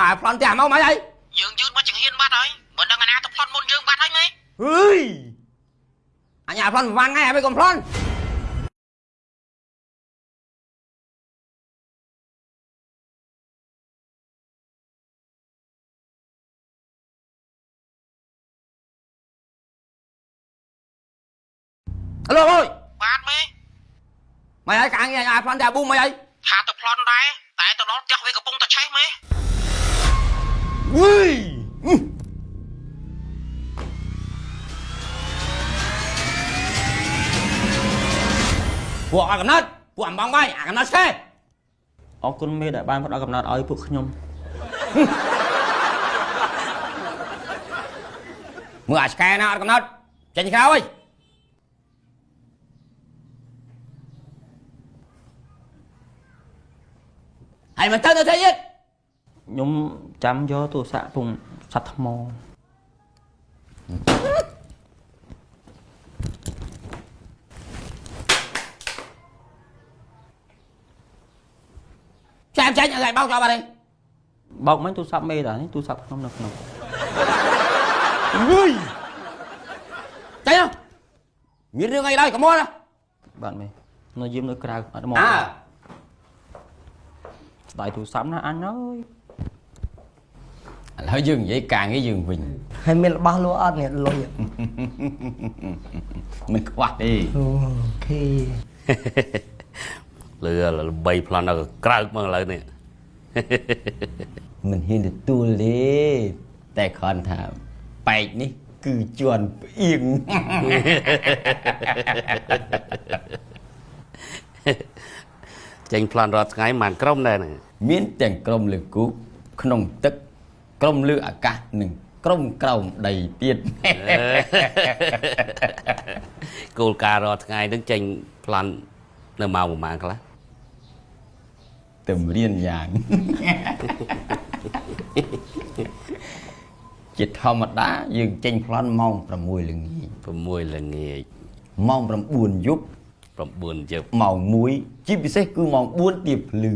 ឲ្យប្លន់ផ្ទះមកមិនអី យើងយឺតមកចង្ហៀនបាត់ហើយមិនដឹងអាណាទៅប្លន់មុនយើងបាត់ហើយមេ អើយអញឲ្យប្លន់ប្រហែលថ្ងៃហើយកុំប្លន់អឡូអើយ បាទមេ មិនឲ្យកាងឲ្យប្លន់តែប៊ូមិនអី ថាទៅប្លន់ដែរតែទៅដល់ផ្ទះវាកំពុងតែឆេះមេ អើយពួកអត់កំណត់ពួកអំបងបាយអាកំណត់ឆ្កែ អរគុណមេដែលបានផ្ដល់កំណត់ឲ្យពួកខ្ញុំ មើលអាឆ្កែណាអត់កំណត់ចេញក្រៅអើយហើយមិនទៅទៅទៀត ខ្ញុំចាំយកទូរស័ព្ទពងសัตว์ថ្ម ចាំចាញ់ឲ្យបោកចោលបាត់ទេ បោកមិញទូរស័ព្ទមេតានេះទូរស័ព្ទខ្ញុំនៅក្នុង អើយចាញ់មានរឿងអីឡើយកុំមកណា បាទមេនៅយាមនៅក្រៅអត់មក អើ ស្ដាយទូរស័ព្ទណាអញអើយ ឥឡូវយើងនិយាយការងារយើងវិញ ហើយមានរបស់លក់អត់នេះលុយ មិនខ្វះទេ អូខេ លឺល្បីប្លន់ដល់ក្រើកមកឥឡូវនេះ មិនហ៊ានទទួលទេតែគ្រាន់ថាបែកនេះគឺជាន់ផ្អៀង ចេញប្លន់រាល់ថ្ងៃប៉ុន្មានក្រុមដែរហ្នឹង មានទាំងក្រុមលើគោកក្នុងទឹកក្រុមលើអាកាសនិងក្រុមក្រោមដីទៀត គោលការណ៍រាល់ថ្ងៃហ្នឹងចេញប្លន់នៅម៉ោងប្រហែលខ្លះ ទៅរៀនយ៉ាងជាធម្មតាយើងចេញប្លន់ម៉ោង6ល្ងាច 6ល្ងាច ម៉ោង9យប់ 9យប់ ម៉ោង1ជាពិសេសគឺម៉ោង4ទៀបភ្លឺ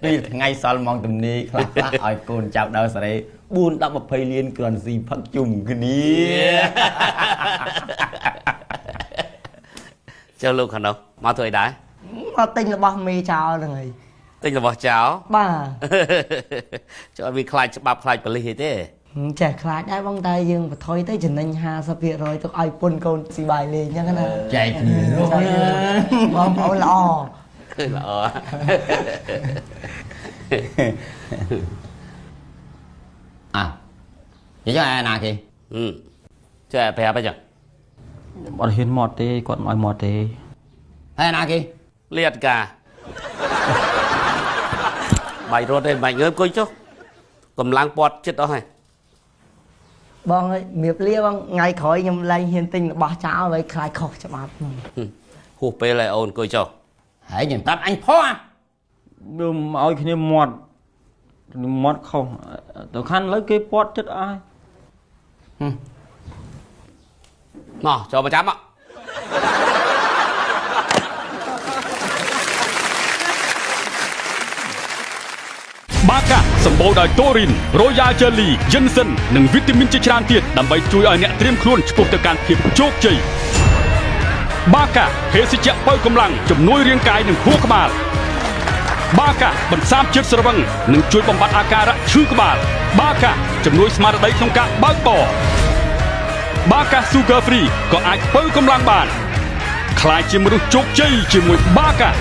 ពេលថ្ងៃសល់ម៉ោងទំនេរខ្លះខ្លះឲ្យកូនចៅដើរសេរី4 10 20លានគ្រាន់ស៊ីផឹកជុំគ្នា ចុះលោកខាងនោះមកធ្វើអីដែរ មកទិញរបស់មេចោលហ្នឹងហើយ ទិញរបស់ចោល បាទ ចុះអត់មានខ្លាចច្បាប់ខ្លាចប៉ូលីសអីទេ ចេះខ្លាចដែរបងតែយើងបថុយទៅចំណេញ50%ទុកឲ្យពុនកូនស៊ីបាយលេងអញ្ចឹងណា ចែកគ្នារស់ បងប្អូនល្អ ល្អ អ่ะនិយាយអាណាគេ ចេះប្រាប់អញ្ចឹង អត់ហ៊ានមកទេគាត់មិនឲ្យមកទេ ហើយអាណាគេ លៀតកាបាយរត់ទេមិនងើបអង្គុយចុះកម្លាំងពាត់ចិត្តអស់ហើយ បងអើយមៀបលាបងថ្ងៃក្រោយខ្ញុំលែងហ៊ានទិញរបស់ចោលហើយខ្លាចខុសច្បាប់ ហួសពេលហើយអូនអង្គុយចុះ ហើយខ្ញុំប្រាប់អញផង ខ្ញុំឲ្យគ្នាមាត់មាត់ខុសទៅខាងឥឡូវគេពាត់ចិត្តអស់ មកចូលមកចាំមក បាកាសម្បូរដោយតូរីន រ៉ូយ៉ាលជេលី យិនសិននិងវីតាមីនជាច្រើនទៀតដើម្បីជួយឲ្យអ្នកត្រៀមខ្លួនឆ្ពោះទៅកាន់ភាពជោគជ័យបាកាភេសជ្ជៈបើកម្លាំងជំនួយរាងកាយនិងខួរក្បាលបាកាបន្សាបជាតិស្រវឹងនិងជួយបំបត្តិអាការៈឈឺក្បាលបាកាជំនួយស្មារតីក្នុងការបើកបរបាកា Sugar Free ក៏អាចបើកម្លាំងបានក្លាយជាមនុស្សជោគជ័យជាមួយបាកា